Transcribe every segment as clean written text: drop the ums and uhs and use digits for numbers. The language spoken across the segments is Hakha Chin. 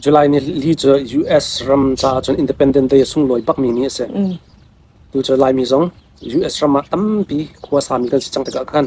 July ni li cu US ram caah cun Independent Day a sunglawi bakmi ni a si. Tu cu Laimi zong US ram ah tampi khua sami kan si cang tikah khan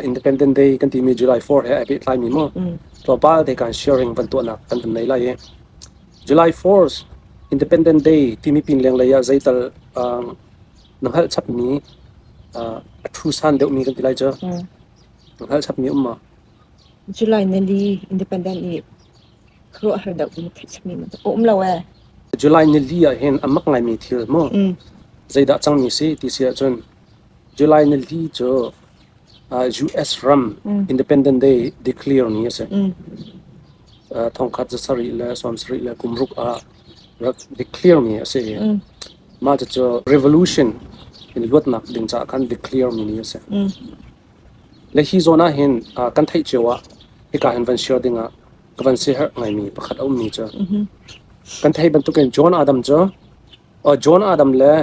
Independent Day kan timi July 4 he ai pehtlaimi mu tlawmpal te kan sharing van tuahnak kan van nei lai i July 4 Independent Day timi pin lenglei ah zeital na hngalh chapmi a thu san deuhmi kan ti lai cu na hngalh chapmi um maw? July nili Independent i khuaruahhar deuh in theih chapmi a um lo ee. July nili ah hin a mak ngaimi thil mu zeidah cangmi si ti si ahcun July nili cu US ram Independent Day declare ni a si. Thongkhat zasarih le sawmsarih le kumruk ah rak declare mi a si i mah cucu revolution in luatnak ding caah khan declare mi ni a si. Le hi zawn ah hin kan theih cio ah hika hin van share ding ah ka van siaherh ngaimi pakhat a ummi cu kan theih bantukin John Adam cu John Adam le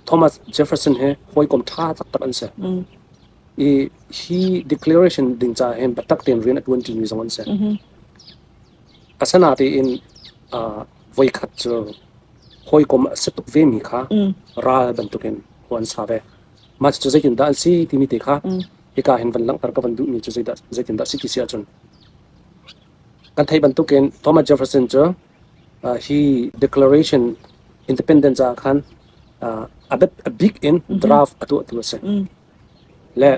Thomas Jefferson hi hawikom ṭha taktak an si. I hi declaration ding caah hin biatak tein rian a ṭuanṭimi zong an si. Asinain voikhat cu hawikom a si tuk vemi kha ral bantukin khua an sa ve. Mah cucu zeitindah an si timi te kha hika hin van langhter ka van duhmi cu zeidah zeitindah a si ti si ahcun kan theih bantukin Thomas Jefferson cu hi Declaration Independence ah khan a bik in draft a tuahtu a si. Le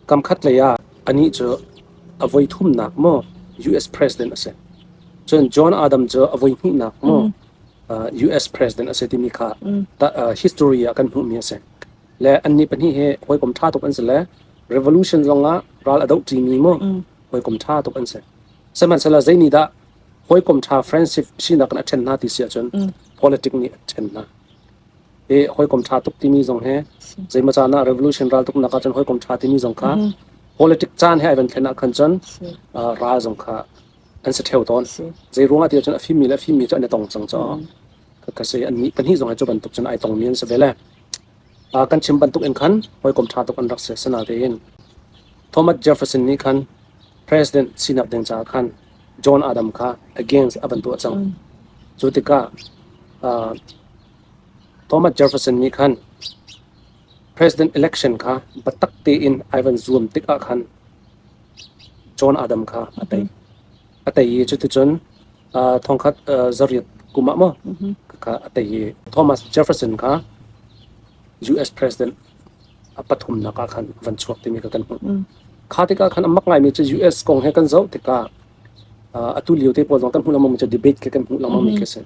kamkhat lei ah anih cu a voi thumnak maw US President a si. Cun John Adams cu a voi hnihnak maw US President a si timi kha history ah kan hmuhmi a si. Le annih pahnih hi hawikom ṭha tuk an si le revolution zong ah ral a doh ṭimi maw hawikom ṭha tuk an si. Sihmanhsehlaw zei nih dah hawikom ṭha friendship sinak in a ṭhen hna ti si ahcun politic nih a ṭhen hna. I hawikom ṭha tuk timi zong hi zeimaw caan ah revolution ral tuknak ahcun hawikom ṭha timi zong kha politic caan he ai van thlen ah khan cun ral zong kha an si ṭheo tawn. Zei ruangah ti ahcun a fimmi le a fimmi cu an i tong cang caah ka si annih pahnih zong hi cu bantuk cun ai tongmi an si ve le. Kan chim bantuk in khan hawikom ṭha tuk an rak si. Sinain Thomas Jefferson nih khan President sinak ding caah khan John Adams kha against a van tuah cang. Cu tikah Thomas Jefferson nih khan President election kha biatak tein ai van zuam tikah khan John Adams kha a tei. A tei i cuticun thongkhat zariat kum ah maw kha a tei i Thomas Jefferson kha US President a pathumnak ah khan van chuak timi kha kan hmuh. Kha tikah khan a mak ngaimi cu US kong he kan zoh tikah atu lio te pawl zong kan hmuh lengmang mi cu debate khi kan hmuh lengmang mi khi si.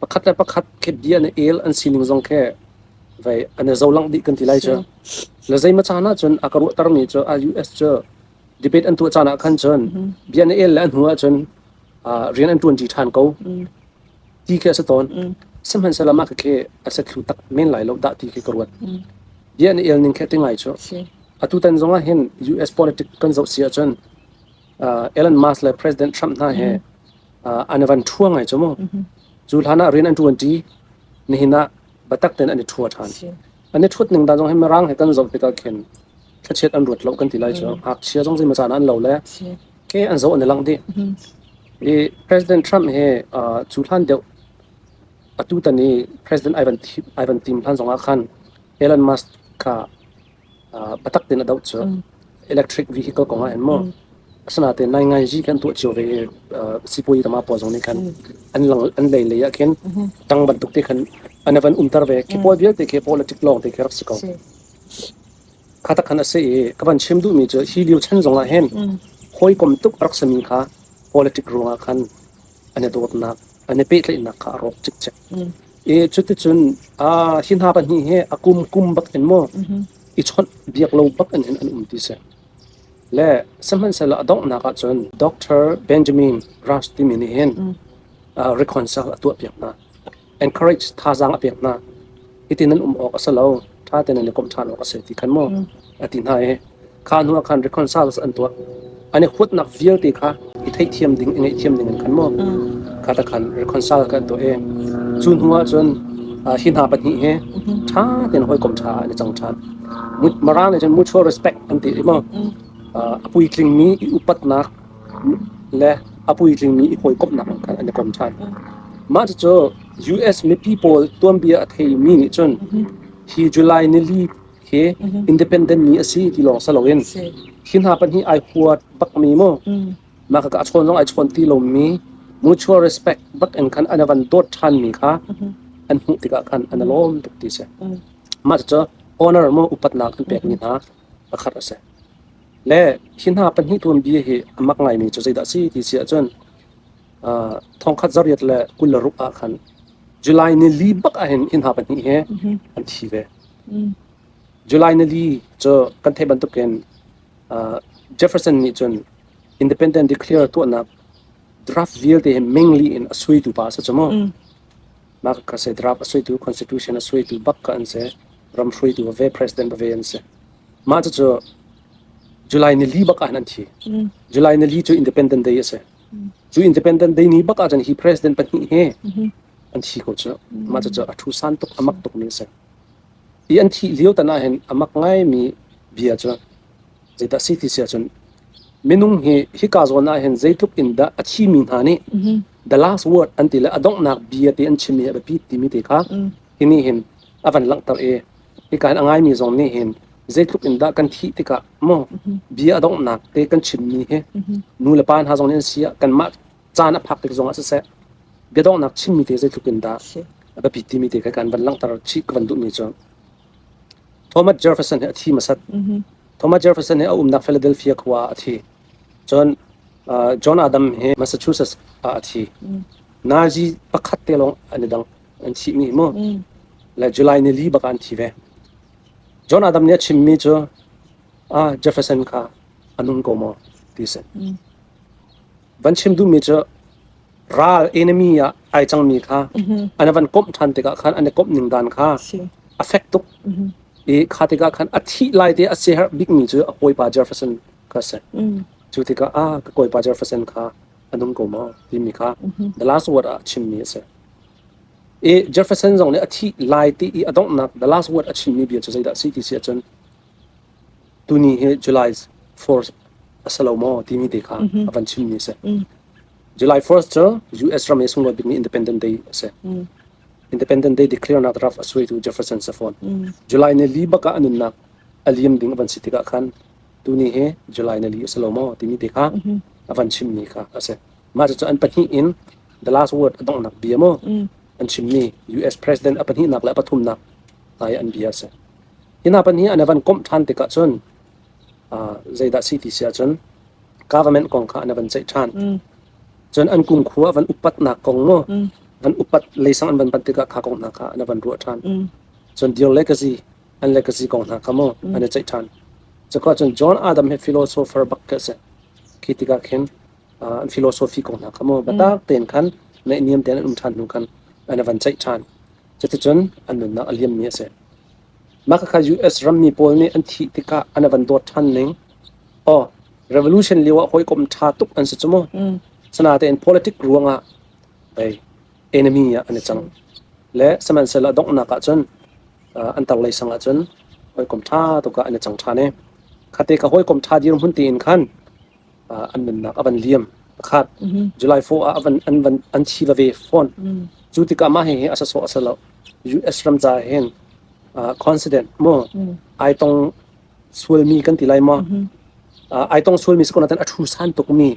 Pakhat le pakhat khi bia na el an sining zong khi vai an i zolang dih kan ti lai cu. Le zeimaw caan ah cun a ka ruahtermi cu a US cu debate an tuah caan ah khan cun bia na el le an hnu ah cun rian an ṭuanṭi ṭhan ko ti khi a si tawn. Sihmanhsehlaw mah khi a si thlu tak men lai lo dah ti khi ka ruat. Bia na el ning khi a ti ngai cu. Atutan zong ah hin US politic kan zoh si ahcun Elon Musk le President Trump hna he an i van ṭhua ngai cu mu. Cu hlan ah rian an ṭuanṭi nihin ah biatak tein an i ṭhua ṭhan. An i ṭhut ning dan zong hi Mirang he kan zoh tikah khin thlachiat an ruat lo kan ti lai cu. Ngakchia zong zeimaw caan ah an lo le ke an zoh an i langh dih. I President Trump hi cu hlan deuh atutan i President ai van tim hlan zong ah khan Elon Musk kha biatak tein a doh cu. Electric vehicle kong ah hin mu asinain nainganzi kan tuah cio ve i sipuazi tama pawl zong nih khan an lang an lei lei ah khin tang bantuk te khan an van umter ve khi pawl vialte khi politic lawng te khi rak si ko. Kha tak khan a si i ka van chim duhmi cu hi lio chan zong ah hin hawikom tuk a rak simi kha politic ruangah khan an i dawtnak an i pehtlaihnak kha a rawk cikcek. I cuticun hi hna pahnih hi a kum kum bak in maw i chawnh biak lo bak in hin an um ti si. Le sihmanhsehlaw a donghnak ah cun Dr. Benjamin Rush timi nih hin reconcile a tuahpiak hna. Encourage thazaang a pek hna. Hitin nan um awk a si lo, ṭha tein nan i komh ṭhan awk a si ti khan maw a ti hna i kha hnu ah khan reconcile an tuah. An i huatnak vialte kha i theihthiam ding, i ngaihthiam ding in khan maw kha ta khan reconcile kan tuah i cu hnu ah cun hi hna pahnih hi ṭha tein hawikom ṭha ah an i cang ṭhan. Mirang nih cun mutual respect an ti i maw a puitlingmi i upatnak le A puitlingmi i hawikomhnak in khan an i kom ṭhan. Mah cucu US mipi pawl tuanbia a theimi nih cun hi July nili hi independent ni a si ti lawng si loin hi hna pahnih ai huat bakmi mu mah ka a chawn zong ai chawn ti lomi mutual respect bak in khan an van dawt ṭhanmi kha an hmuh tikah khan an i lawm tuk ti si. Mah cucu honor mu upatnak an pekmi hna pakhat a si. Le hi hna pahnih tuanbia hi a mak ngaimi cu zeidah a si ti si ahcun thongkhat 826 ah khan July ni li bak ahhin hi hna pahnih hi an thi ve. July ni li cu kan theih bantukin Jefferson nih cun independent declare tuahnak draft vialte hi mengli in a suaitu pa a si cu mu. Mah kha se draft a suaitu constitution a suaitu bak ka an si. Ram hruaitu ve president ve an si. Mah cucu July ni li bak ah hin an thi. July ni li cu Independent Day a si. Cu Independent Day ni bak ahcun hi president pahnih hi an thi ko cu. Mah cucu a thu san tuk, a mak tukmi a si. Hi an thih lio tan ahhin a mak ngaimi bia cu zeidah si ti si ahcun minung hi hika zawn ahhin zeitluk in dah a thimi hna nih the last word an ti le a donghnak bia te an chimmi a biapi timi te kha hi nih hin a van langhter i hika hin a ngaimi zong nih hin zeitluk in dah kan thih tikah maw bia a donghnak te kan chimmi hi nu le pa hna zong nih an si ah kanmah caan a phak tik zong ah siseh bia donghnak chimmi te zeitluk in dah a biapit timi te kha kan van langhter chih ka van duhmi cu Thomas Jefferson hi a thi hmasat. Thomas Jefferson hi a umnak Philadelphia khua ah a thi. Cun John Adam hi Massachusetts ah a thi. Nazi pakhat te lawng an i dang. An thihmi mu. Le July ni li bak ah an thi ve. John Adam nih a chimmi cu ah Jefferson kha a nung ko maw ti si. Van chim duhmi cu ral enemy ah ai cangmi kha an van komh ṭhan tikah khan an i komh ning dan kha a fek tuk. I kha tikah khan a thih lai te a siaherh bikmi cu a hawipa Jefferson kha a si. Cu tikah ah ka kawipa Jefferson kha a nung ko maw timi kha the last word ah a chimmi a si. I Jefferson zong nih a thih lai ti i a donghnak the last word a chimmi bia cu zeidah a si ti si ahcun tuni hi July 4th a si lo maw timi te kha a van chimmi a si. July 4th cu US ram i sunglawi bikmi Independent Day a si. Independent Day declare nak draft a suaitu Jefferson si fawn. July ni li bak ah a nunnak a liam ding a van si tikah khan tuni hi July ni li a si lo maw timi te kha a van chimmi kha a si. Mah cucu an pahnih in the last word a donghnak bia maw an chimmi US President a pahnihnak le a pathumnak hna i an bia a si. Hi hna pahnih an i van komh ṭhan tikah cun zeidah si ti si ahcun government kong kha an i van ceih ṭhan. Cun an kumkhua van upatnak kong maw van upat leisang an van panh tikah kha kong hna kha an i van ruah ṭhan. Cun their legacy an legacy kong hna kha maw an i ceih ṭhan. Cuka cun John Adam hi philosopher bak khi a si. Khi tikah khin an philosophy kong hna kha maw biatak tein khan naihniam tein an um ṭhan hnu khan an i van ceih ṭhan. Cuticun an nunnak a liammi a si. Mah khakha US rammi pawl nih an thih tikah an van dawt ṭhan ning. Aw, revolution lio ah hawikom ṭha tuk an si cu mu. Sinain politic ruangah pei enemy ah an i cang. Le sihmanhsehlaw a donghnak ahcun an tarlei sang ahcun hawikom ṭha tuk ah an i cang ṭhan i khate ka hawikom ṭha dirhmun tein khan an nunnak a van liam pakhat July 4 ah an an van an thi va ve fawn cu tikah mah hihi a sasawh a si lo US ram ca hin coincident mu ai tong sualmi kan ti lai maw ai tong sualmi si ko nain a thu san tukmi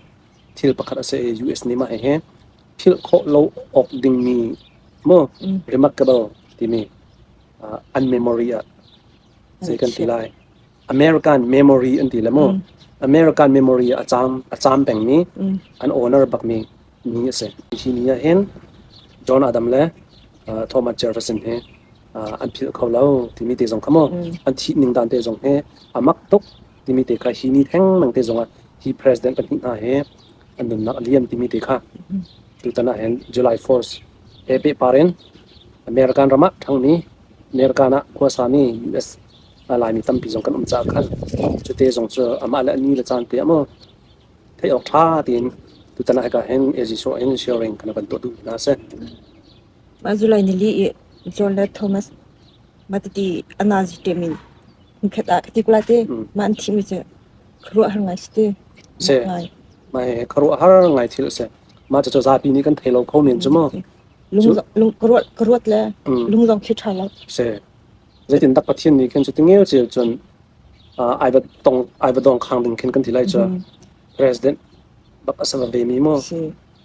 thil pakhat a si i US nih mah hihi philh khawh lo awk dingmi mu remarkable timi an memory ah zei kan ti lai American memory an ti le mu. American memory a caam a caam pengmi an owner bakmi mi a si. Hi ni ah hin John Adam le Thomas Jefferson hi an philh kho lo timi te zong kha mu an thih ning dan te zong hi a mak tuk timi te kha hi ni thengmang te zong ah hi president pahnih hna hi an nunnak a liam timi te kha tutan ah hin July 4th he pehpar in American ram ah ṭhangmi American ah khuasami US Laimi tampi zong kan um caah khan cute zong cu amah le a ni le caan te ah maw theih awk ṭha tiin tutan ah hika hin AG sawh in sharing kan van tuah duh hna a si. Mah July nili i John le Thomas matiti a nazi temin hmunkhat ah ka ti kula te mah an thihmi cu khuaruahhar ngai si te. Si. Ngai. Mah hi khuaruahhar ngai thil a si. Mah cucu zapi nih kan thei lo kho men cu mu. Lung lung ka ruat ka ruat le lung zong khi ṭha lo. Si. Zeitindah Pathian nih khin cu ti ngelcel cun ai va tong ai va dong khang ding khin kan ti lai cu. President bak a si va ve mi mu.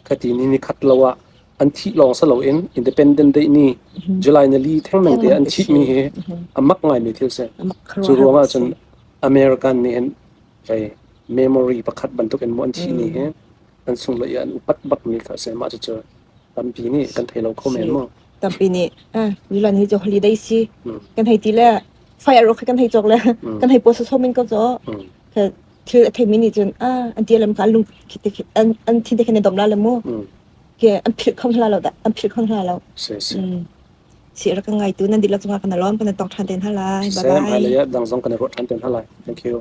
Khati ni ni khat lo ah an thih lawng si loin Independent Day ni July ni li thengmang te an thih mi hi a mak ngai mi thil si. Cu ruangah cun American nih hin hei memory pakhat bantuk in mu an thih ni hi an sunglawi i an upat bak mi kha a si. Mah cucu tampi nih kan thei lo kho men mu. Tampi nih ah July ni cu holiday si kan hei ti le fire khi kan hei cawk le kan hei post som in ko cho thil a theimi nih cun ah an ti lam kha an lung an an thin te khan dom la le mu ke an philh kho hla lo dah an philh kho hla lo si si si rak ka ngai tu nan dihlak cungah kan lawm kan tong than ten hala bye bye dang zong kan ruat than ten hala thank you.